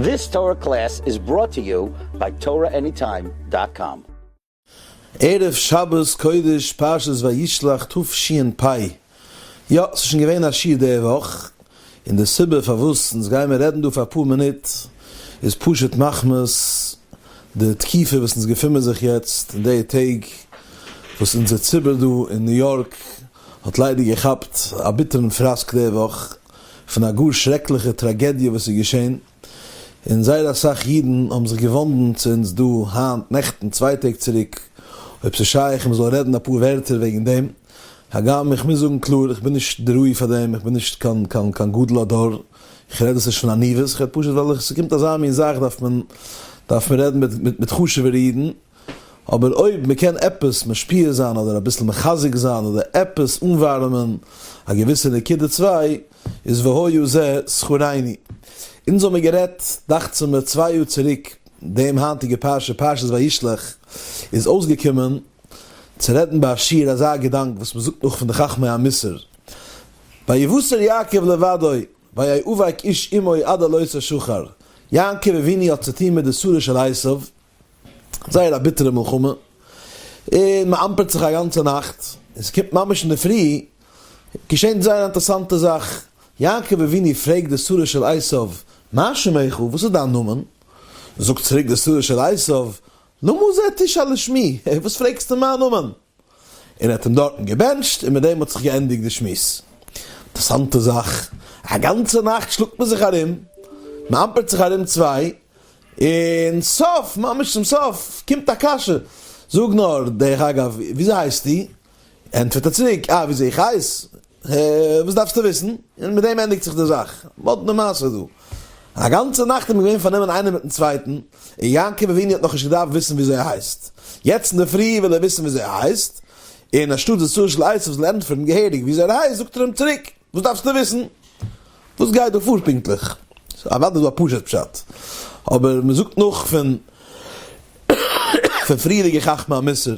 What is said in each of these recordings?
This Torah class is brought to you by TorahAnytime dot com. ערב שבת קודש פרשת וישלח תשפ. יא, ס'איז שוין געווען א שיעור די וואך, און די סיבה פארוואס אונז גיימיר רעדן דא פאר אפאר מינוט איז פשוט מחמת די תקופה וואס אונז געפינמער זיך יעצט אין די טעג וואס אונזער ציבור דא אין ניו יארק האט ליידער געכאפט א ביטערן פראסק די וואך פון א גאר שרעקליכע טראגעדיע וואס איז געשען, און זייער אסאך אידן האבן זיך געוואנדן צו אונז דא היינט, נעכטן, צוויי טעג צוריק, אויב ס'איז שייך מ'זאל רעדן אפאר ווערטער וועגן דעם, הגם איך מוז זאגן קלאר, איך בין נישט די ראוי פאר דעם, איך בין נישט קיין קיין קיין גדול הדור, איך רעד עס נישט פון עניוות, איך רעד פשוט ווייל ס'קומט אזא מין זאך דארף מען דארף מען רעדן מיט מיט חשוב'ערע אידן. אבער אויב מען קען עפעס משפיע זיין אדער אביסל מחזק זיין אדער עפעס אנווארעמען א געוויסע נקודה צוויי, איז והיה זה שכרינו. אונז האמיר גערעדט דאכצעמער צוויי יאר צוריק דעם היינטיגע פרשה פרשת וישלח איז אויסגעקומען צו רעדן ביי א שיעור אזא געדאנק וואס מען זאגט נאך פון די חכמי המוסר ויבשר יעקב לבדו ויאבק איש עמו עד עלות השחר יעקב אבינו האט צוטון מיט די שרו של עשיו זייער א ביטערע מלחמה, און מען אמפערט זיך א גאנצע נאכט, און ס'קומט ממש אינדערפרי, געשענט זייער א אינטערעסאנטע זאך, יעקב אבינו פרעגט די שרו של עשיו, מה שמך, וואס איז דיין נאמען? זאגט צוריק די שרו של עשיו, למה זה תשאל לשמי, וואס פרעגסטו מיין נאמען? און ער האט אים דארטן געבענטשט, און מיט דעם האט זיך געענדיגט די שמועס. אינטערעסאנטע זאך, א גאנצע נאכט שלאגט מען זיך ארום, מען אמפערט זיך ארום צוויי, און סוף, ממש צום סוף, קומט א קשיא, זאג נאר, דרך אגב, וויאזוי הייסטו? ענטפערט ער צוריק, אה, וויאזוי איך הייס? וואס דארפסטו וויסן? און מיט דעם ענדיגט זיך די זאך. מאדנע מעשה דא. א גאנצע נאכט איז מען געווען פארנומען איינער מיטן צווייטן, און יעקב אבינו האט נאכנישט געדארפט וויסן וויאזוי ער הייסט. יעצט אינדערפרי וויל ער וויסן וויאזוי ער הייסט, און אנשטאט די שרו של עשיו זאל ענטפערן געהעריג וויאזוי ער הייסט, זאגט ער אים צוריק, וואס דארפסטו וויסן? וואס גייט דא פאר פונקטליך? אוודאי איז דא א פשוט פשט, אבער מען זאגט נאך פון פון פריערדיגע חכמי המוסר,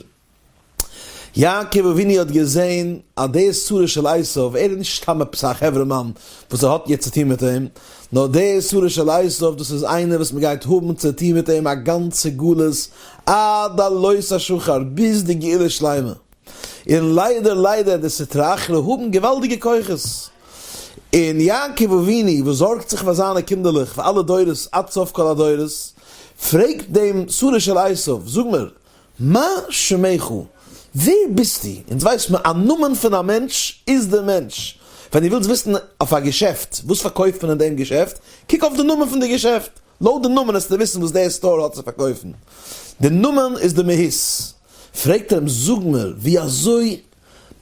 יעקב אבינו האט געזען אז דער שרו של עשיו, ער איז נישט סתם עפעס א חברה מאן וואס ער האט יעצט צו טון מיט אים, נאר דער שרו של עשיו דאס איז איינער וואס מען גייט האבן צו טון מיט אים א גאנצע גלות עד עלות השחר ביז די גאולה שלימה. און ליידער ליידער די סטרא אחרא האבן געוואלדיגע כוחות, און יעקב אבינו וואס זארגט זיך פאר זיינע קינדערלעך פאר אלע דורות עד סוף כל הדורות, פרעגט דעם שרו של עשיו, זאג מיר, מה שמך? ווער ביסטו? אונז ווייסט מען א נאמען פון א מענטש איז דער מענטש. ווען דו ווילסט וויסן אויף א געשעפט וואס פארקויפט מען אין דעם געשעפט, קוק אויף די נאמען פון די געשעפט. לויט די נאמען וועסטו וויסן וואס דער store האט צו פארקויפן. די נאמען איז די מהות. פרעגט ער אים, זאג מיר, ווי אזוי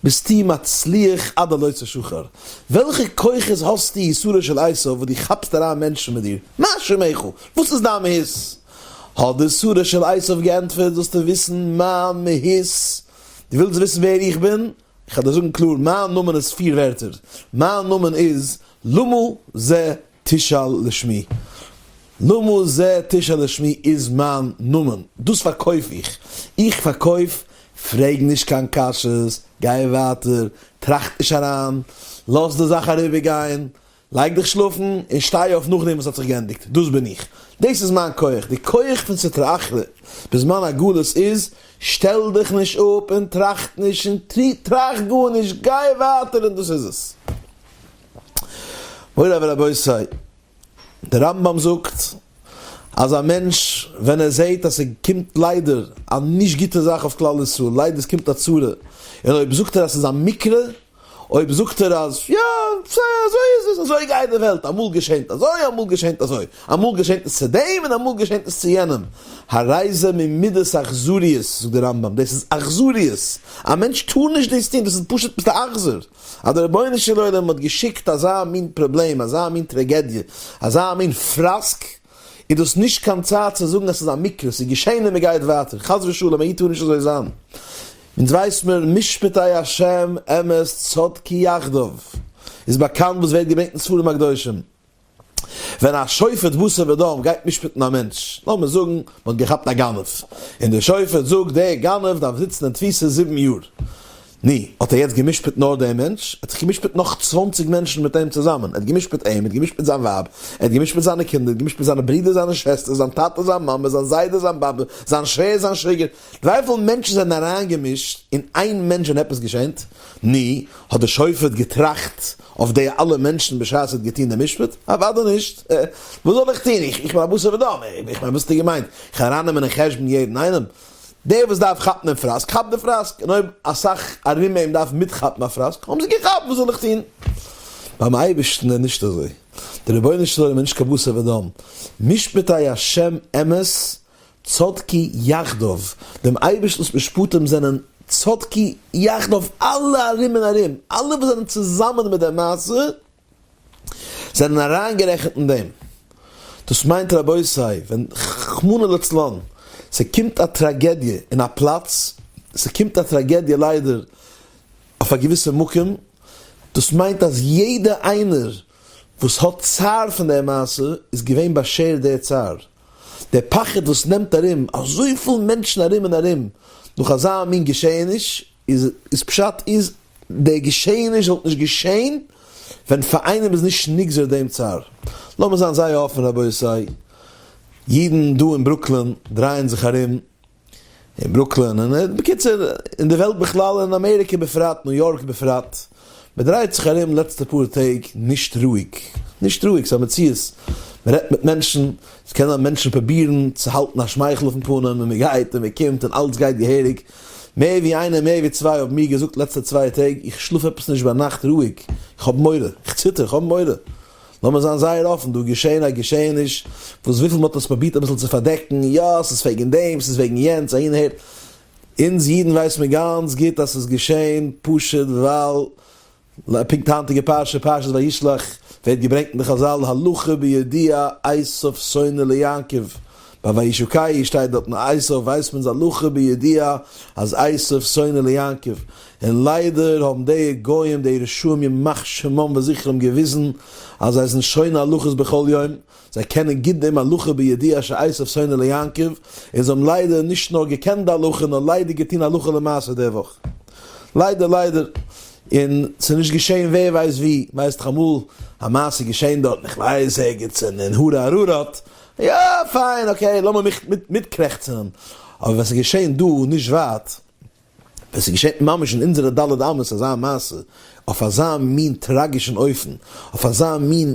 ביסטו מצליח עד עלות השחר? וועלכע כוחות האסטו שרו של עשיו וואס דו כאפסט אריין מענטשן מיט דיר? מה שמך? וואס איז דיין מהות? האט די שרו של עשיו געענטפערט, זאלסטו וויסן מיין מהות, דו ווילסט וויסן ווער איך בין? איך וועל דיר זאגן קלאר, מיין נאמען איז פיר ווערטער, מיין נאמען איז למה זה תשאל לשמי. למה זה תשאל לשמי איז מיין נאמען, דאס פארקויף איך, איך פארקויף, פרעג נישט קיין קשיות, גיי ווייטער, טראכט נישט אריין, לאז די זאך אריבערגיין, לייג דיך שלאפן און שטיי אויף נאכדעם וואס האט זיך געענדיגט, דאס בין איך, דאס איז מיין כח, די כח פון סטרא אחרא בזמן הגלות איז, שטעל דיך נישט אפ און טראכט נישט און טראכט גארנישט, גיי ווייטער און דאס איז עס. מורי ורבותי, דער רמב ם זאגט אז א מענטש ווען ער זעט אז ס'קומט ליידער א נישט גוטע זאך אויף כלל ישראל, ליידער ס'קומט א צרה, און אויב זאגט ער אז ס'איז א מקרה, אויב זאגט ער אז יא, אזוי איז עס, אזוי גייט די וועלט, אמאל געשענט אזוי, אמאל געשענט אזוי, אמאל געשענט עס צו דעם און אמאל געשענט עס צו יענעם, הרי זה ממידת אכזריות, זאגט דער רמב ם, דאס איז אכזריות, א מענטש טאר נישט דאס טון, דאס איז פשוט ביסט א אכזר. אז דער רבונו של עולם האט געשיקט אזא מין פראבלעם, אזא מין טראגעדיע, אזא מין פראסק, איז דאס נישט קיין צייט צו זאגן אז ס'איז א מקרה, ס'איז געשען און מ'גייט ווייטער, חס ושלום, א איד טאר נישט אזוי זיין. אונז ווייס מיר, משפטי השם אמת צדקו יחדיו, איז באקאנט וואס ווערט געברענגט אין ספרים הקדושים, ווען א שופט בשר ודם גייט משפט'ן א מענטש, לאמיר זאגן מען האט געכאפט א גנב, און דער שופט זאגט דער גנב דארף זיצן אין תפיסה זיבן יאר. נו, האט ער יעצט גע'משפט נאר דעם מענטש? ער האט זיך גע'משפט נאך 20 מענטשן מיט אים צוזאמען. ער האט גע'משפט אים, ער האט גע'משפט זיין ווייב, ער האט גע'משפט זיינע קינדער, ער האט גע'משפט זיינע ברידער, זיינע שוועסטער, זיין טאטע, זיין מאמע, זיין זיידע, זיין באבע, זיין שווער, זיין שוויגער. וויפיל מענטשן זענען אריינגעמישט אין איין מענטש ווען עפעס געשענט? נו, האט דער שופט געטראכט אויף די אלע מענטשן בשעת ער האט געטון דעם משפט? אוודאי נישט! וואס זאל איך טון? איך בין א בשר ודם, איך מיין וואס האסטו געמיינט? איך וועל ארייננעמען אין חשבון יעדן איינעם? דער וואס דארף כאפן דעם פראסק, כאפט די פראסק, און אויב אסאך ארום אים דארפן מיטכאפן א פראסק, האבן זיי געכאפט, וואס זאל איך טון? ביים אייבערשטן איז נישט אזוי, דער רבונו של עולם איז נישט קיין בשר ודם, משפטי השם אמת צדקי יחדיו, דעם אייבערשטנ'ס משפטים זענען צדקי יחדיו, אלע ארום און ארום, אלע וואס זענען צוזאמען מיט דער מעשה, זענען אריינגערעכנט אין דעם. דאס מיינט רבותי, ווען רחמנא לצלן ס'קומט א טראגעדיע אין א פלאץ, ס'קומט א טראגעדיע ליידער אויף א געוויסע מקום, דאס מיינט אז יעדע איינער וואס האט צער פון דער מעשה איז געווען באשערט דער צער. דער פחד וואס נעמט ארום אזויפיל מענטשן ארום און ארום נאך אזא מין געשעעניש, איז איז פשט איז די געשעעניש וואלט נישט געשען ווען פאר איינעם איז נישט נגזר דעם צער. לאמיר זיין זייער אפן רבותי, אידן דא אין ברוקלין דרייען זיך ארום אין ברוקלין און בקיצור אין די וועלט בכלל און אין אמעריקע בפרט, ניו יארק בפרט, מען דרייט זיך ארום לעצטע פאר טעג נישט רואיג, נישט רואיג, ס'איז א מציאות, מען רעדט מיט מענטשן, ס'קען זיין מענטשן פרובירן צו האלטן א שמייכל אויפן פנים און מען גייט און מען קומט און אלץ גייט געהעריג, מער ווי איינער מער ווי צוויי האבן מיר געזאגט לעצטע צוויי טעג, איך שלאף עפעס נישט ביינאכט רואיג, איך האב מורא, איך ציטער, איך האב מורא. לאמיר זיין זייער אפן, דא איז געשען א געשעעניש וואס וויפיל מ'האט עס פרובירט אביסל צו פארדעקן, יא ס'איז וועגן דעם, ס'איז וועגן יענץ, אהין אהער, אונז אידן ווייס מיר גאנץ גוט אז ס'איז געשען פשוט ווייל פונקט היינטיגע פרשה, פרשת וישלח, ווערט געברענגט אין די חזל הלכה בידוע עשיו שונא ליעקב, ביי וישקהו שטייט דארטן עשיו ווייסט מען איז הלכה בידוע אז עשיו שונא ליעקב, און ליידער האבן די גוים די רשעים ימח שמם וזכרם געוויזן אז זיי זענען שונא הלכות בכל יום, זיי קענען גוט דעם הלכה בידוע שעשיו שונא ליעקב, און זיי האבן ליידער נישט נאר געקענט די הלכה נאר ליידער געטון הלכה למעשה די וואך. ליידער ליידער. און ס'איז נישט געשען ווער ווייסט ווי, ווייסט דאך אמאל א מעשה געשען דארטן איך ווייס ערגעץ אין הר אררט, יא פיין okay לאמיר מיך מיטקרעכצען, אבער ווען ס'איז געשען דא נישט ווייט, ווען ס'געשעט ממש אין אונזערע ד' אמות אזא מעשה, אויף אזא מין טראגישן אופן, אויף אזא מין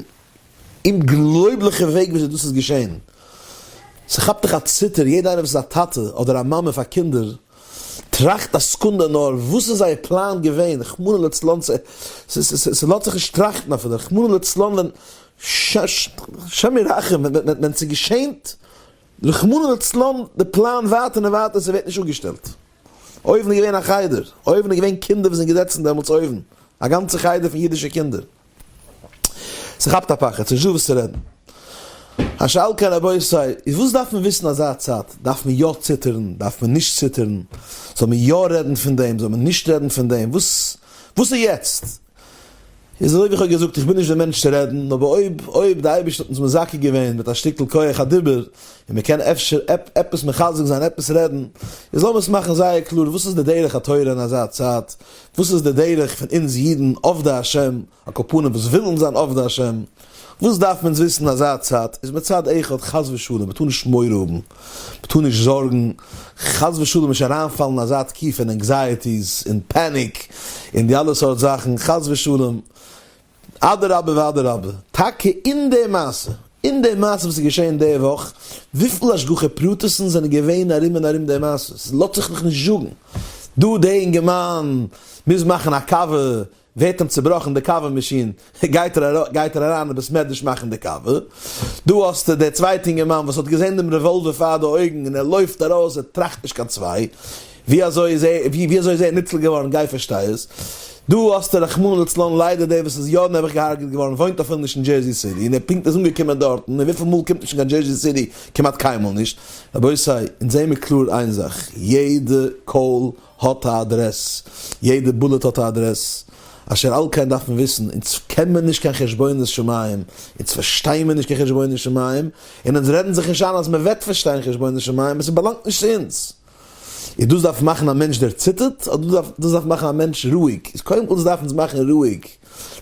אומגלויבליכע וועג וויאזוי דאס איז געשען, ס'כאפט דיך א ציטער, יעדע איינער וואס איז א טאטע אדער א מאמע פאר קינדער, טראכט א סעקונדע נאר, וואס איז זייער פלאן געווען, רחמנא לצלן, ס'לאזט זיך נישט טראכטן אפילו, רחמנא לצלן ווען, השם ירחם, ווען ס'געשענט רחמנא לצלן די פלאן ווייטער און ווייטער ס'ווערט נישט אפגעשטעלט. אויבן איז געווען א חדר, אויבן איז געווען קינדער וואס זענען געזעצן דעמאלטס אויבן, א גאנצע חדר פון אידישע קינדער. ס'כאפט א פחד, ס'נישט דא וואס צו רעדן. אשר על כן רבותי, איז וואס דארף מען וויסן אזא צייט? דארף מען יא ציטערן? דארף מען נישט ציטערן? זאל מען יא רעדן פון דעם? זאל מען נישט רעדן פון דעם? וואס וואס איז יעצט? איז אזוי ווי איך האב געזאגט, איך בין נישט דער מענטש צו רעדן, אבער אויב אויב די אייבערשטער האט אונז מזכה געווען מיט א שטיקל כח הדיבור, און מען קען אפשר עפעס מחזק זיין, עפעס רעדן, איז לאמיר עס מאכן זייער קלאר, וואס איז די דרך התורה אין אזא צייט, וואס איז די דרך פון אונז אידן עובדי השם, על כל פנים וואס ווילן זיין עובדי השם, וואס דארף מען וויסן אזא צייט, איז מצד אחד חס ושלום, מען טאר נישט מורא האבן, מען טאר נישט זארגן, חס ושלום נישט אריינפאלן אין אזא תקופה פון anxieties און panic און די אלע סארט זאכן, חס ושלום, אדרבה ואדרבה, טאקע אין די מעשה, אין די מעשה וואס איז געשען די וואך, וויפיל השגחה פרטית'ן זענען געווען ארום און ארום די מעשה, ס'לאזט זיך נאך נישט זאגן, דא די אינגערמאן מוז מאכן א קאווע ווערט אים צובראכן די קאווע מאשין, גייט ער גייט ער אריין אין בית מדרש מאכן די קאווע, דא האסטו דער צווייטע אינגערמאן וואס האט געזען דעם רעוואלווער פאר די אויגן און ער לויפט ארויס, ער טראכט נישט קיין צוויי, ווי אזוי איז ער ווי אזוי איז ער ניצל געווארן גיי פארשטיי עס, דא האסטו רחמנא לצלן ליידער דער וואס איז יא נעבעך געהארגעט געווארן וואוינט אפילו נישט אין דזשערזי סיטי און ער פונקט איז אנגעקומען דארטן און וויפיל מאל קומט נישט אין קיין דזשערזי סיטי כמעט קיינמאל נישט, רבותי אונז זעמיר קלאר איין זאך יעדע קויל האט א אדרעס, יעדע bullet האט א אדרעס, אשר על כן דארף מען וויסן, אונז קען מען נישט קיין חשבונות שמים, אונז פארשטיי מיר נישט קיין חשבונות שמים, און אונז רעדן זיך נישט איין אז מען וועט פארשטיין חשבונות שמים, עס באלאנגט נישט צו אונז. איז דאס דארף מאכן א מענטש דערציטערט, אדער דאס דארף מאכן א מענטש רואיג? איז קודם כל דאס דארף אונז מאכן רואיג.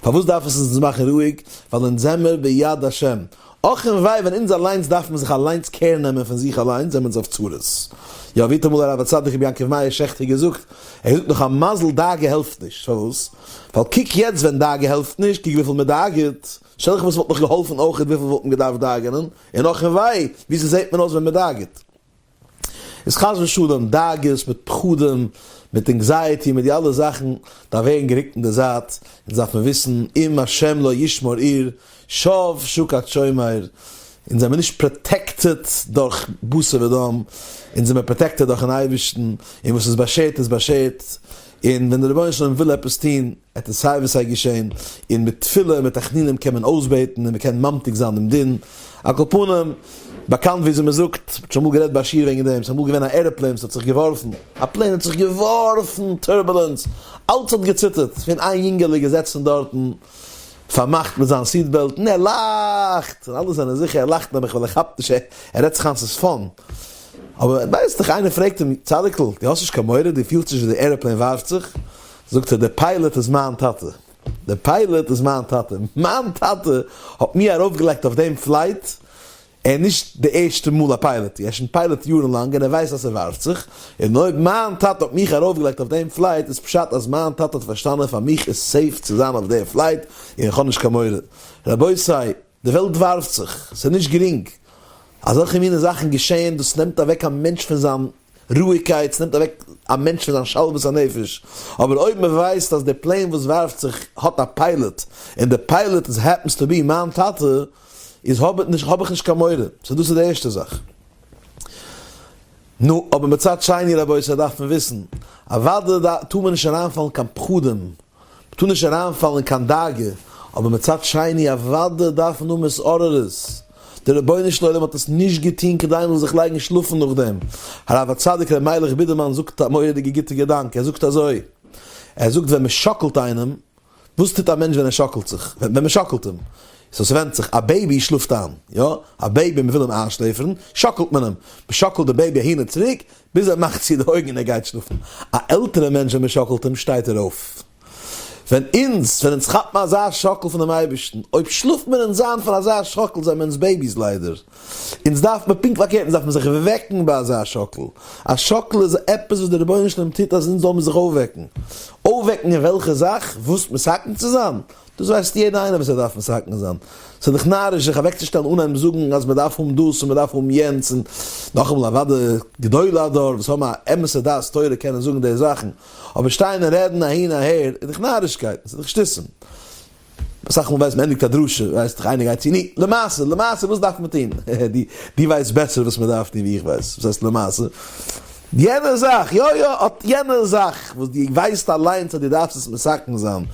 פארוואס דארף עס אונז מאכן רואיג? ווייל אונז זעמער ביד השם. אך און וויי ווען אונז אליינס דארף מען זיך אליינס care נעמען פון זיך אליינס זעמער אונז אויף צרות. יא ווי האט אמאל הרב הצדיק רבי יעקב מאיר שעכטער געזאגט, ער האט געזאגט נאך א מזל דאגה העלפט נישט, פארוואס? ווייל קוק יעצט ווען דאגה העלפט נישט, קוק וויפיל מען דאגה'ט, שטעל דיך וואס וואלט נאך געהאלפן אויכעט וויפיל וואלט מען געדארפט דאגה'נען, און אך און וויי וויאזוי זעט מען אויס ווען מען דאגה'ט. איז חס ושלום דאגות מיט פחדים מיט anxiety מיט די אלע זאכן דארף ווערן גערוקט אין די זייט, אונז דארף מען וויסן אם השם לא ישמור עיר שוא שקד שומר, אונז זעמיר נישט protected דורך בשר ודם, אונז זעמיר protected דורכן אייבערשטן, און וואס איז באשערט איז באשערט, און ווען דער רבונו של עולם וויל עפעס טון, עט עס סיי ווי סיי געשען, און מיט תפילה און מיט תחנונים קען מען אויסבעטן און מען קען ממתיק זיין דעם דין. על כל פנים, באקאנט וויאזוי מען זאגט, מ'האט שוין אמאל גערעדט ביי א שיעור וועגן דעם, ס'איז אמאל געווען א עראפלעין וואס האט זיך געווארפן, א plane האט זיך געווארפן, turbulence, אלץ האט געציטערט, פון איין יונגעלע געזעצן דארטן, פארמאכט מיט זיין seat belt, און ער לאכט! און אלע זענען זיכער ער לאכט נעבעך ווייל ער כאפט נישט, ער רעדט זיך איין ס'איז fun. אבער ווייסט דאך, איינער פרעגט אים, צדיק'ל, דו האסט נישט קיין מורא? דו פילסט נישט ווי די עראפלעין ווארפט זיך? זאגט ער, דער pilot איז מיין טאטע. דער pilot איז מיין טאטע. מיין טאטע האט מיר ארויפגעלייגט אויף דעם flight, ער איז נישט די ערשטע מאל א pilot, ער איז שוין pilot יארן לאנג און ער ווייסט אז ס'ווארפט זיך, און אויב מיין טאטע האט מיך ארויפגעלייגט אויף דעם flight איז פשט אז מיין טאטע האט פארשטאנען פאר מיך איז safe צו זיין אויף דער flight און איך האב נישט קיין מורא. רבותי, די וועלט ווארפט זיך, ס'איז נישט גרינג, אזעלכע מיני זאכן געשעען, דאס נעמט אוועק א מענטש פון זיין רואיגקייט, ס'נעמט אוועק א מענטש פון זיין שלוות הנפש, אבער אויב מ'ווייסט אז די plane וואס ווארפט זיך האט א pilot, און די pilot איז happens to be מיין טאטע, איז האב נישט האב איך נישט קיין מורא, so דאס איז די ערשטע זאך. נו, אבער מצד שני רבותי דארף מען וויסן, אוודאי טאר מען נישט אריינפאלן קיין פחדים, מ'טאר נישט אריינפאלן אין קיין דאגה, אבער מצד שני אוודאי דארף מען האבן התעוררות, דער רבונו של עולם האט עס נישט געטון כדי מ'זאל זיך לייגן שלאפן נאכדעם, הרב הצדיק ר' מיילעך בידערמאן זאגט א מורא'דיגע גוטע געדאנק, ער זאגט אזוי, ער זאגט ווען מ'שאקלט איינעם, וואס טוט א מענטש ווען ער שאקלט זיך? ווען מ'שאקלט אים, so ס'ווענדט זיך, א baby שלאפט איין, יא, א baby מ'וויל אים איינשלעפערן, שאקלט מען אים, מ'שאקלט די baby אהין און צוריק, ביז ער מאכט צו די אויגן און ער גייט שלאפן. א עלטערע מענטש ווען מ'שאקלט אים שטייט ער אויף. ווען אונז, ווען אונז כאפן אזא שאקל פונעם אייבערשטן, אויב שלאפט מען אונז איין פון אזא שאקל זענען מיר אונז babies ליידער. אונז דארף מען פונקט פארקערט, אונז דארף מען זיך וועקן ביי אזא שאקל. א שאקל איז עפעס וואס דער רבונו של עולם טוט אז אונז זאל מיר זיך אויפוועקן. אויפוועקן אין וועלכע זאך? וואס מתקן צו זיין? דאס ווייסט יעדער איינער וואס ער דארף מתקן זיין. ס'איז דאך נאריש זיך אוועקצושטעלן אנהייבן זאגן אז מ'דארף האבן דאס און מ'דארף האבן יענץ און נאכאמאל אוודאי גדולי הדור וואס האבן א אמת'ע דעת תורה קענען זאגן די זאכן, אבער שטיין און רעדן אהין אהער איז דאך נארישקייטן, ס'איז דאך שטותים. אסאך מאל ווייסט מען ענדיגט א דרשה ווייסט דאך איינער גייט צו נו למעשה למעשה וואס דארף מען טון? דו ווייסט בעסער וואס מ'דארף טון ווי איך ווייס, וואס הייסט למעשה? יענע זאך, יא יא, אט יענע זאך וואס דו ווייסט אליינס אז דו דארפסט עס מתקן זיין,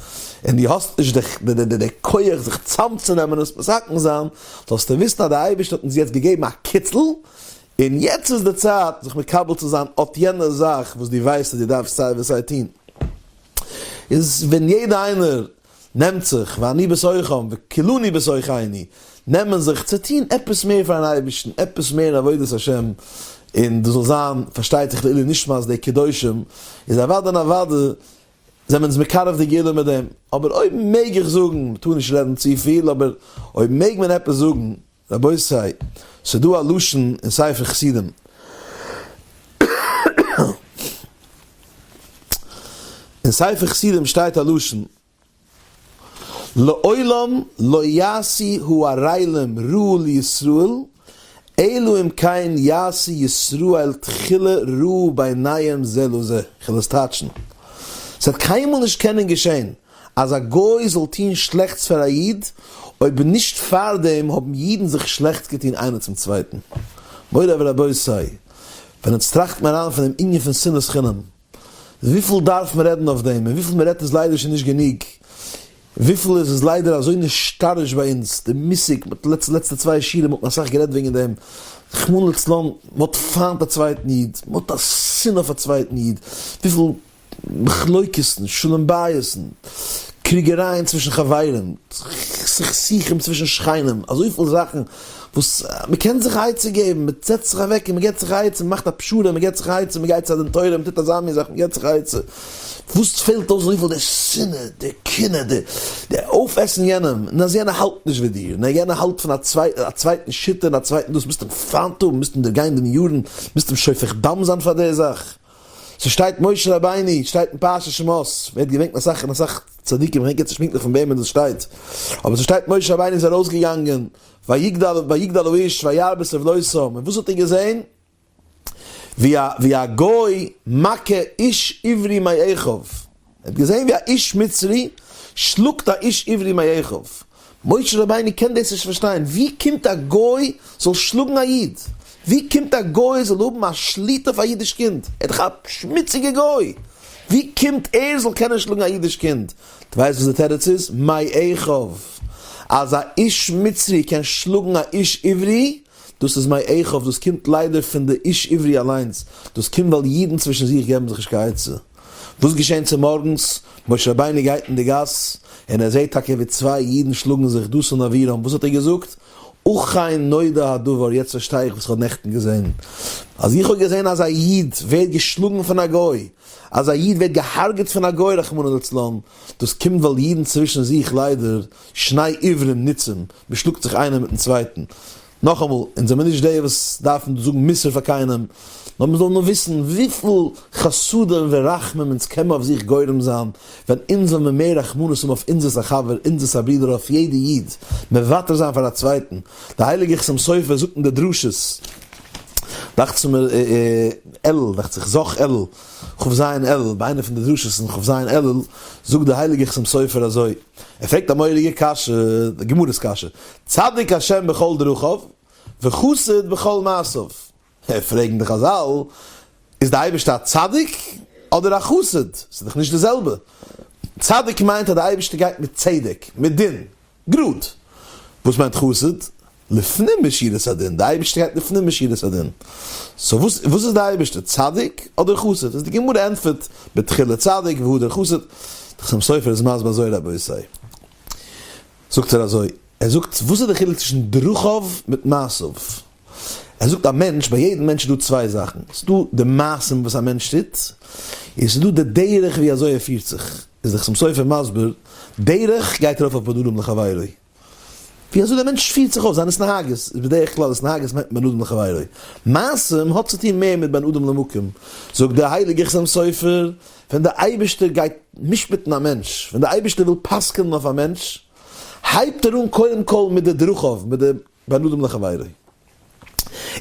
און דו האסט נישט די כח זיך צאמצונעמען און עס מתקן זיין, זאלסטו וויסן אז דער אייבערשטער האט אונז יעצט געגעבן א קיצל, און יעצט איז די צייט זיך מקבל צו זיין אט יענע זאך וואס דו ווייסט אז דו דארפסט סיי ווי סיי טון. איז ווען יעדע איינער נעמט זיך, ואני בתוכם, וכולנו בתוכינו, נעמען זיך צו טון עפעס מער פארן אייבערשטן, עפעס מער אין עבודת השם, און דאס זאל זיין, פארשטייט זיך לעילוי נשמת די קדושים, איז אוודאי און אוודאי זענען אונז מקרב די גאולה מיט דעם. אבער אויב מעג איך זאגן, מ'טאר נישט רעדן צופיל, אבער אויב מעג מען עפעס זאגן, רבותי, ס'דא א לשון אין ספר חסידים, אין ספר חסידים שטייט א לשון, לעולם לא יעשו הערלים רעה לישראל, אלא אם כן יעשו ישראל תחילה רעה בעיניהם זה לזה, כ'וועל עס טייטשן, ס'וועט קיינמאל נישט קענען געשען אז א גוי זאל טון שלעכטס פאר א איד, אויב נישט פארדעם האבן אידן זיך שלעכטס געטון איינער צום צווייטן. מורי ורבותי, ווען אונז טראכט מען אריין פון דעם ענין פון שנאת חינם, וויפיל דארף מען רעדן אויף דעם, און וויפיל מען רעדט איז ליידער שוין נישט גענוג, וויפיל עס איז ליידער אזוי נשתרש ביי אונז די מושג, מיט לעצטע לעצטע צוויי שיעורים האט מען אסאך גערעדט וועגן דעם, רחמנא לצלן, מען האט פיינט א צווייטן איד, מען האט א שנאה אויף א צווייטן איד, וויפיל מחלוקת'ן, שלום בית'ן, קריגערייען צווישן חברים, סכסוכים צווישן שכנים, אזויפיל זאכן. וואס מען קען זיך א עצה געבן, מען זעצט זיך אוועק און מען געבט זיך א עצה, מען מאכט א פשרה, מען געבט זיך א עצה, מען גייט צו א דין תורה, מען טוט אזא מין זאך, מען געבט זיך א עצה. וואס פעלט אויס אזויפיל די שנאה, די קנאה, די די אויפעסן יענעם, און אז יענער האלט נישט ווי דיר, און אז יענער האלט פון א צווייטן שיטה און א צווייטן דאס, מוזט אים פיינט האבן, מוזט אים דערגיין דעם יארן, מוזט אים שופך דם זיין פאר די זאך. ס'שטייט משה רבינו, שטייט אין פרשת שמות, ווערט געברענגט אין אסאך אין אסאך צדיקים, כ'דענק יעצט נישט פונקטליך פון וועמען דאס שטייט, אבער ס'שטייט משה רבינו איז ארויסגעגאנגען, ויגדל ויגדל האיש וירא בסבלותם, און וואס האט ער געזען? ווי א ווי א גוי מכה איש עברי מאחיו, ער האט געזען ווי א איש מצרי שלאגט א איש עברי מאחיו, משה רבינו קען דאס נישט פארשטיין, ווי קומט א גוי זאל שלאגן א איד? ווי קומט א גוי זאל האבן א שליטה אויף א אידיש קינד? ער איז דאך א שמוציגע גוי, ווי קומט ער זאל קענען שלאגן א אידיש קינד? דו ווייסט וואס די תירוץ איז? מאחיו, אז א איש מצרי קען שלאגן א איש עברי, דאס איז מאחיו, דאס קומט ליידער פון די איש עברי אליינס, דאס קומט ווייל אידן צווישן זיך געבן זיך נישט קיין עצה. וואס געשען צומארגנס? משה רבינו גייט אין די גאס, און ער זעט טאקע ווי צוויי אידן שלאגן זיך, דתן אבירם, וואס האט ער געזאגט? אכן נודע הדבר, יעצט פארשטיי איך וואס איך האב נעכטן געזען, אז איך האב געזען אז א איד ווערט געשלאגן פון א גוי, אז א איד ווערט געהארגעט פון א גוי רחמנא לצלן, דאס קומט ווייל אידן צווישן זיך ליידער שני עברים ניצים, מען שלאגט זיך איינער מיטן צווייטן. נאכאמאל, אונז זעמיר נישט די וואס דארפן דא זאגן מוסר פאר קיינעם, נאר מען זאל נאר וויסן וויפיל חסדים ורחמים אונז קען מען אויף זיך גורם זיין, ווען אונז וועלן מיר מער רחמנות האבן אויף אונזערס א חבר, אונזערס א ברודער, אויף יעדע איד, מוותר זיין פאר א צווייטן. די הייליגע חתם סופר זאגט אין די דרשות, דאכט זיך מיר אלול, דאכט זיך ז' אלול, כ"ז אלול, ביי איינע פון די דרשות אין כ"ז אלול, זאגט די הייליגע חתם סופר אזוי, ער פרעגט א מורא'דיגע קשיא, די גמרא'ס קשיא, צדיק השם בכל דרכיו, וחסיד בכל מעשיו. פרעגן די חזל, איז די אייבערשטער א צדיק אדער א חסיד? ס'איז דאך נישט די זעלבע. צדיק מיינט אז די אייבערשטער גייט מיט צדק, מיט דין, גראד. וואס מיינט חסיד? לפנים משורת הדין, די אייבערשטער גייט לפנים משורת הדין. so וואס וואס איז די אייבערשטער, צדיק אדער חסיד? איז די גמרא ענטפערט, בתחילה צדיק והדר חסיד. די חתם סופר איז מסביר אזוי רבותי. זאגט ער אזוי, ער זאגט וואס איז די חילוק צווישן דרכיו מיט מעשיו? ער זאגט א מענטש, ביי יעדן מענטש איז דא צוויי זאכן, ס'איז דא די מעשים וואס א מענטש טוט, און ס'איז דא די דרך ווי אזוי ער פירט זיך. איז די חתם סופר מסביר, דרך גייט ארויף אויף בין אדם לחבירו. ווי אזוי דער מענטש פירט זיך אויף, זיין התנהגות, איז בדרך כלל התנהגות מיינט בין אדם לחבירו. מעשים האט צו טון מער מיט בין אדם למקום. זאגט דער הייליגער חתם סופר, ווען דער אייבערשטער גייט משפט'ן א מענטש, ווען דער אייבערשטער וויל פסק'נען אויף א מענטש, הייבט ער אן קודם כל מיט די דרכיו, מיט די בין אדם לחבירו.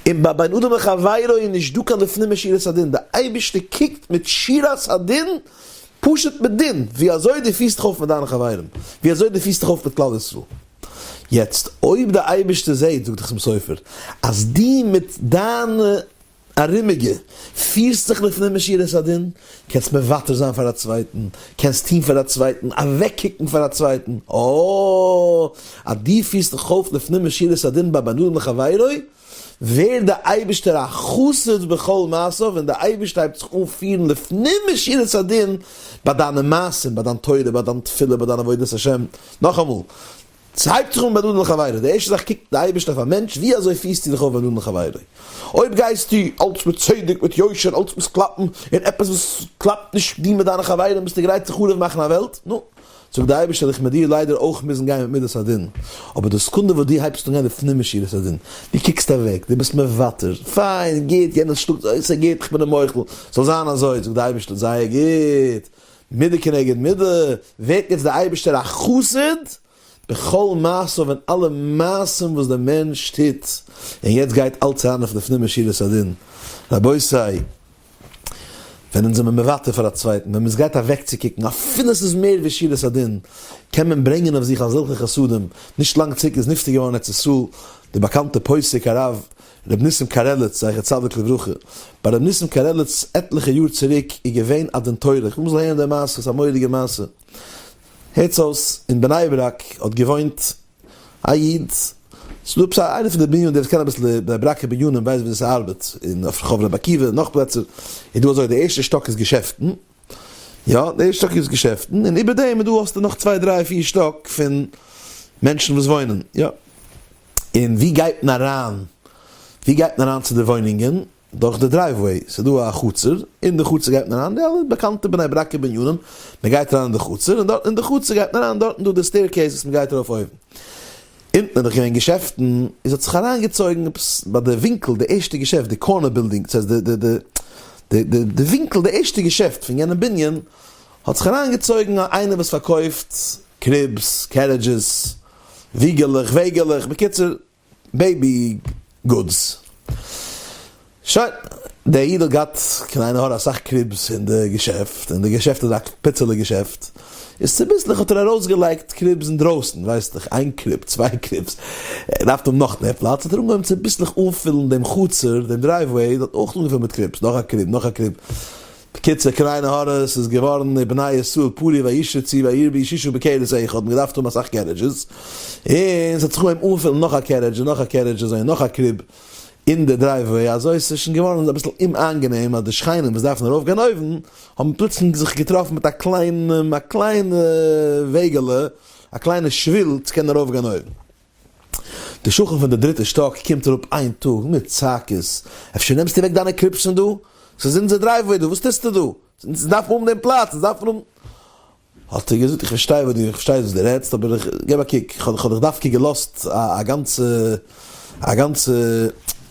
און ביי בין אדם לחבירו איז נישט דא קיין לפנים משורת הדין, דער אייבערשטער קוקט מיט שורת הדין, פשוט מיט דין, ווי אזוי דו פירסט דיך אויף מיט דיינע חברים, ווי אזוי דו פירסט דיך אויף מיט כלל ישראל. יעצט, אויב דער אייבערשטער זעט, זאגט דער חתם סופר, אז דו מיט דיינע ארומיגע, פירסט זיך לפנים משורת הדין, קענסט מוותר זיין פאר א צווייטן, קענסט טון פאר א צווייטן, אוועקקוקן פאר א צווייטן, אה, אז דו פירסט דיך אויף לפנים משורת הדין ביי בין אדם לחבירו, ווערט דער אייבערשטער א חסיד בכל מעשיו, און דער אייבערשטער הייבט זיך אן פירן לפנים משורת הדין ביי דיינע מעשים, ביי דיין תורה, ביי דיין תפילה, ביי דיין עבודת השם. נאכאמאל, ס'הייבט זיך אן בין אדם לחבירו, די ערשטע זאך קוקט די אייבערשטער אויף א מענטש, ווי אזוי פירסטו דיך אויף בין אדם לחבירו? אויב גייסטו אלץ מיט צדק, מיט יושר, אלץ מוז קלאפן, און עפעס וואס קלאפט נישט דו מיט דיינע חברים ביסטו גרייט צו חרוב מאכן א וועלט, נו, זאגט די אייבערשטער איך מיט דיר ליידער אויך מוזן גיין מיט מידת הדין, אבער די סעקונדע וואס דו הייבסט אן גיין לפנים משורת הדין, דו קוקסט אוועק, דו ביסט מוותר, פיין, גוט, יענער שלאגט, אוי ס'גוט, איך בין אים מוחל, זאל זיין אזוי, זאגט די אייבערשטער, זייער גוט, מידה כנגד מידה, ווערט יעצט דער אייבערשטער א חסיד בכל מעשיו אין אלע מעשים וואס דער מענטש טוט, און יעצט גייט אלץ אריין אויף לפנים משורת הדין. רבותי, ווען אונז זעמיר מוותר פאר א צווייטן, ווען מען גייט אוועקצוקוקן, אפילו עס איז מער ווי שורת הדין, קען מען ברענגען אויף זיך אזעלכע חסדים, נישט לאנג צוריק איז נפטר געווארן אין ארץ ישראל דער באקאנטער פוסק הרב ר' ניסים קארעליץ זכר צדיק לברכה, ביי ר' ניסים קארעליץ עטליכע יאר צוריק איז געווען א דין תורה, איך וויל מ'זאל הערן די מעשה, ס'איז א מורא'דיגע מעשה, הערטס אויס, אין בני ברק האט געוואוינט א איד, ס'איז דא עפעס א איינער פון די בנינים, דער וואס קען אביסל די בני ברק'ע בנינים ווייסט ווי ס'ארבעט, און אויף רחוב רבי עקיבא און נאך פלעצער, איז דא אזוי, די ערשטע שטאק איז געשעפטן, יא, די ערשטע שטאק איז געשעפטן, און איבער דעם איז דא האסטו נאך צוויי דריי פיר שטאק פון מענטשן וואס וואוינען, יא. און ווי גייט מען אריין? ווי גייט מען אריין צו די וואוינונגען? דורך די driveway, ס'איז דא א חצר, אין די חצר גייט מען אריין, די אלע באקאנטע בני ברק'ע בנינים, מען גייט אריין אין די חצר, און דארט אין די חצר גייט מען אריין, דארטן דא די staircase וואס מען גייט ארויף אויבן. אונטן איז דאך געווען געשעפטן, איז האט זיך אריינגעצויגן עפעס ביי די ווינקל, די ערשטע געשעפט, די corner building, ס'הייסט די די די די די ווינקל, די ערשטע געשעפט פון יענעם בנין, האט זיך אריינגעצויגן איינער וואס פארקויפט cribs, carriages, וויגעלעך, וועגעלעך, בקיצור, baby goods. שוין, דער איד האט געהאט קיין עין הרע אסאך cribs אין די געשעפט, און די געשעפט איז א פיצעלע געשעפט, איז צוביסלעך האט ער ארויסגעלייגט cribs אינדרויסן, ווייסט דאך, איין crib, צוויי cribs, ער דארף האבן נאך מער פלאץ, האט ער אנגעהויבן צוביסלעך אנפילן דעם חצר, דעם driveway, האט אויך אנגעפילט מיט cribs, נאך א crib, נאך א crib, בקיצור קיין עין הרע ס'איז געווארן ובני ישראל פרו וישרצו וירבו שישה בכרס אחד, האט מען געדארפט האבן אסאך carriages, און ס'האט זיך אנגעהויבן אנפילן נאך א carriage און נאך א carriage אזוי און נאך א crib אין די driveway, אזוי ס'איז שוין געווארן אביסל אומאיינגענעם אז די שכנים וואס דארפן ארויף גיין אויבן האבן פלוצלינג זיך געטראפן מיט א קליינעם א קליינע וועגעלע א קליינע שביל צו קענען ארויף גיין אויבן. די שכן פון די דריטע שטאק קומט אראפ איין טאג מיט צעקות, אפשר נעמסטו אוועק דיינע cribs פון דא? ס'איז אונזער driveway דא, וואס טוסטו דא? אונז דארפן האבן דעם פלאץ, אונז דארפן האבן. האט ער געזאגט, איך פארשטיי וואס דו, איך פארשטיי וואס דו רעדסט, אבער איך, געב א קוק, איך האב דיך דווקא געלאזט א גאנצע, א גאנצע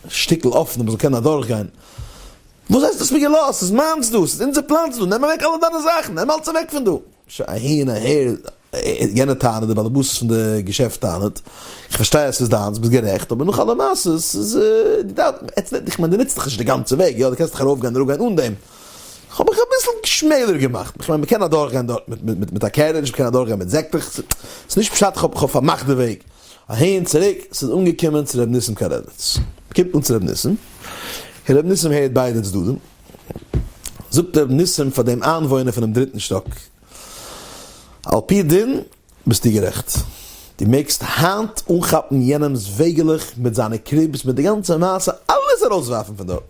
שטיקל אפן אז מ'זאל קענען אדורכגיין. וואס הייסט האסט מיר געלאזט? ס'איז מיינס דא, ס'איז אונזער פלאץ דא, נעם אוועק אלע דיינע זאכן, נעם אלץ אוועק פון דא. שוין אהין אהער, יענער טענה'ט, די באלעבאס פון די געשעפט טענה'ט, איך פארשטיי אז ס'איז דיינס, ביסט גערעכט, אבער נאך אלע מעשות, ס'איז, דו דארפסט, איך מיין דו נוצט דאך נישט די גאנצע וועג, יא, דו קענסט דאך ארויפגיין און אראפגיין אן דעם. כ'האב מיך אביסל שמעלער געמאכט, איך מיין מ'קען אדורכגיין דארט מיט א carriage, מ'קען אדורכגיין מיט זעקלעך, ס'איז נישט פשט כ'האב פארמאכט די וועג. אהין צוריק, ס'איז אנגעקומען צו ר' ניסים קארעליץ. מ'קומט אן צו ר' ניסים, און ר' ניסים הערט ביידע צדדים, זאגט ר' ניסים פאר דעם איינוואוינער פונעם דריטן שטאק, על פי דין ביסטו גערעכט, דו מעגסט היינט אנכאפן יענעמ'ס וועגעלעך מיט זיינע cribs מיט די גאנצע מעשה אלעס ארויסווארפן פון דארטן,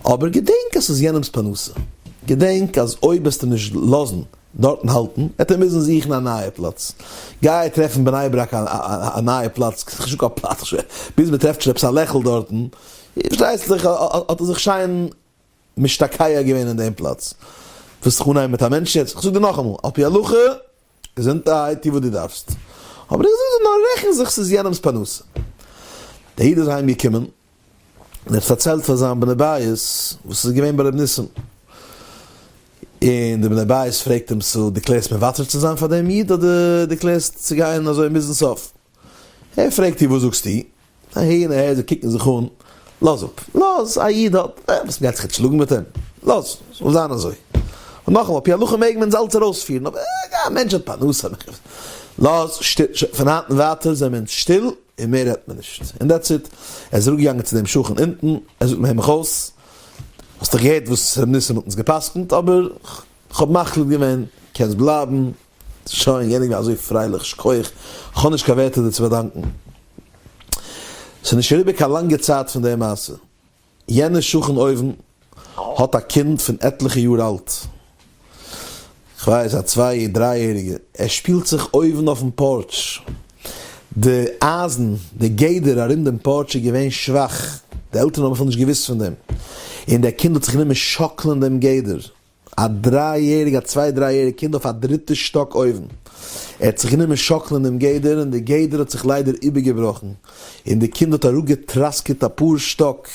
אבער געדענק אז ס'איז יענעמ'ס פרנסה, געדענק אז אויב וועסטו נישט לאזן דארטן האלטן, וועט ער מוזן זוכן א נייע פלאץ, גיי טרעפן בני ברק א נייע פלאץ, ס'איז נישטא קיין פלאץ, ביז מ'טרעפט שוין עפעס א לעכל דארטן, פארשטייסט זיך האט ער זיך שיין משתקע געווען אין דעם פלאץ. ווילסט זיך אנהייבן מיט א מענטש יעצט? איך זאג דיר נאכאמאל, על פי הלכה, געזונטהייט, טו וואס דו דארפסט. אבער איך זאג דיר נאר, רעכן זיך, ס'איז יענעמ'ס פרנסה. דער איד איז אהיים געקומען, און ער האט פארציילט פאר זיין בני בית וואס איז געווען ביי ר' ניסים. און די בני בית פרעגט אים, so דו קלערסט מוותר צו זיין פאר דעם איד, אדער דו קלערסט צו גיין אזוי ביזן סוף? ער פרעגט איר, וואס זאגסטו? אהין אהער, זיי קוקן זיך אן, לאז אפ, לאז, א איד האט, אה, וואס מ'גייט זיך יעצט שלאגן מיט אים, לאז, זאל זיין אזוי. און נאכאמאל, על פי הלכה מעג מען אונז אלץ ארויספירן, אבער א מענטש האט פרנסה, לאז, שטיל, פון היינט און ווייטער זעמיר אונז שטיל, און מער רעדט מען נישט, און that's it. ער איז אראפגעגאנגען צו דעם שכן אונטן, ער זאגט אים, הער מיך אויס, האסט דאך געהערט וואס ר' ניסים האט אונז גע'פסק'נט, אבער כ'האב מחליט געווען, קענסט בלייבן, שוין, יענער געווען אזוי פרייליך, שכוח, כ'האב נישט קיין ווערטער דיר צו באדאנקן. ס'איז נישט אריבער קיין לאנגע צייט פון די מעשה, יענער שכן אויבן האט א קינד פון עטליכע יאר אלט, כ'ווייס א צוויי דריי יעריגע, ער שפילט זיך אויבן אויפן porch, די אייזן, די גדר ארום דעם porch איז געווען שוואך, די עלטערן האבן אפילו נישט געוואוסט פון דעם, און דער קינד האט זיך גענומען שאקלען דעם גדר, א דריי יעריג א צוויי דריי יעריג קינד אויף א דריטע שטאק אויבן, ער האט זיך גענומען שאקלען דעם גדר און די גדר האט זיך ליידער איבערגעבראכן און די קינד האט אראפגעטראסקעט אפאר שטאק,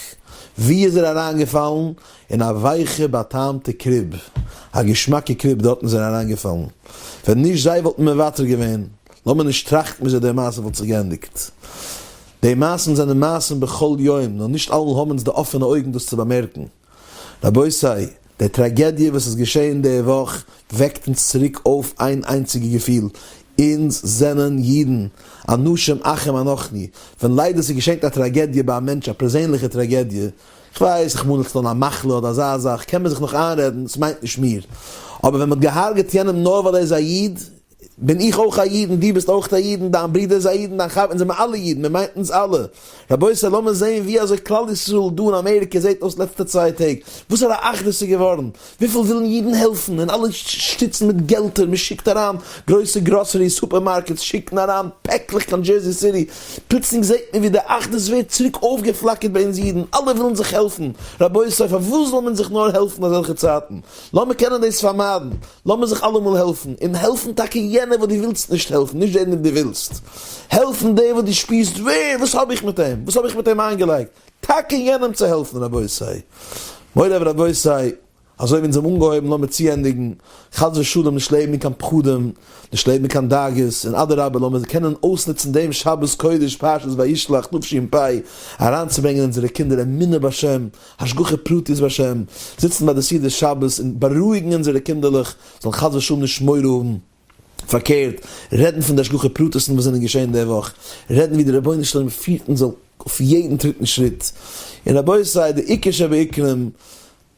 ווי איז ער אריינגעפאלן? אין א ווייכע באטעמטע crib, א געשמאקע crib דארטן איז ער אריינגעפאלן, ווען נישט זיי וואלטן מוותר געווען, לאמיר נישט טראכטן וויאזוי די מעשה וואלט זיך געענדיגט. די מעשים זענען מעשים בכל יום, נאר נישט אלעמאל האבן אונז די אפענע אויגן דאס צו באמערקן. רבותי, די טראגעדיע וואס איז געשען די וואך וועקט אונז צוריק אויף איין איינציגע געפיל, אונז זענען אידן, אנשים אחים אנחנו, ווען ליידער ס'געשענט א טראגעדיע ביי א מענטש, א פערזענליכע טראגעדיע, כ'ווייס, רחמנא לצלן א מחלה אדער אזא זאך, קען מען זיך נאך איינרעדן, ס'מיינט נישט מיר, אבער ווען מ'האט געהארגעט יענעם נאר ווייל ער איז א איד. בין איך אויך א איד און דו ביסט אויך א איד און דיין ברודער איז א איד און דיין חבר, אונז זעמער אלע אידן, מען מיינט אונז אלע. רבותי לאמיר זעהן ווי אזוי כלל ישראל דא אין אמעריקע זעהט אויס לעצטע צוויי טעג, וואסארא אחדות איז געווארן, וויפיל ווילן אידן העלפן און אלע שטיצן מיט געלטער, מען שיקט אריין גרויסע גראסערי סופערמארקעטס שיקן אריין פעקלעך קיין דזשערזי סיטי, פלוצלינג זעהט מען ווי די אחדות ווערט צוריק אויפגעפלאקערט ביי אונז אידן, אלע ווילן זיך העלפן, רבותי פארוואס זאל מען זיך נאר העלפן אזעלכע צייטן, לאמיר קענען דאס פארמיידן, לאמיר זיך אלעמאל העלפן, און העלפן טאקע יענער וואס דו ווילסט נישט העלפן, נישט דעם וועם דו ווילסט העלפן, דעם וואס דו שפירסט ווער, וואס האב איך מיט אים, וואס האב איך מיט אים איינגעלייגט, טאקע יענעם צו העלפן, רבותי, מורי ורבותי, אזוי ווי אונז האבן אנגעהויבן לאמיר צוענדיגן, חס ושלום נישט לעבן אין קיין פחדים, נישט לעבן אין קיין דאגות, און אדרבה לאמיר קענען אויסנוצן דעם שבת קודש פרשת וישלח תשפ אריינצוברענגען אונזערע קינדער אמונה בשם, השגחה פרטית בשם, זיצן ביי די סעודה שבת און בארואיגן אונזערע קינדערלעך זאלן חס ושלום נישט מורא האבן, פארקערט, רעדן פון די השגחה פרטית'ן וואס זענען געשען די וואך, רעדן ווי דער רבונו של עולם פירט אונז אויף יעדן טריט און שריט, און רבותי, די עיקר שבעיקרים,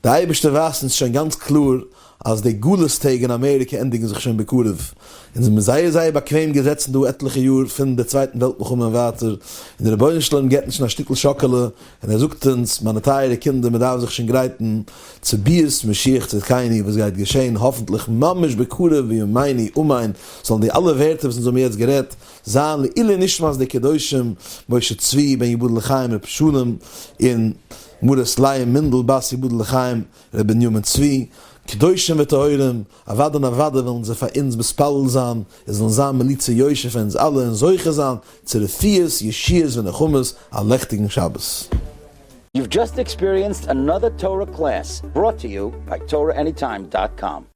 די אייבערשטער ווייזט אונז שוין גאנץ קלאר אז די גלות טעג אין אמעריקע ענדיגן זיך שוין בקרוב, אונז זעמיר זייער זייער באקוועם געזעצן דא עטליכע יאר פון די צווייטן וועלט מלחמה און ווייטער, און דער רבונו של עולם געבט אונז שוין א שטיקל שאקעלע, און ער זאגט אונז, מיינע טייערע קינדער מען דארף זיך שוין גרייטן צו ביאת משיח צדקינו וואס גייט געשען האפנטליך ממש בקרוב בימינו אמן, זאלן די אלע ווערטער וואס אונז האבן יעצט גערעדט זיין לעילוי נשמת די קדושים משה צבי בן יבדל לחיים ר' שלום און מרת לאה מינדל בת יבדל לחיים ר' בנימין צבי, קדושים וטהורים, אוודאי און אוודאי וועלן זיי פאר אונז מתפלל זיין, און זאלן זיין מליצי יושר פאר אונז אלע און זוכה זיין צו רפואות, ישועות ונחמות, א לעכטיגן שבת. You've just experienced another Torah class brought to you by TorahAnytime.com.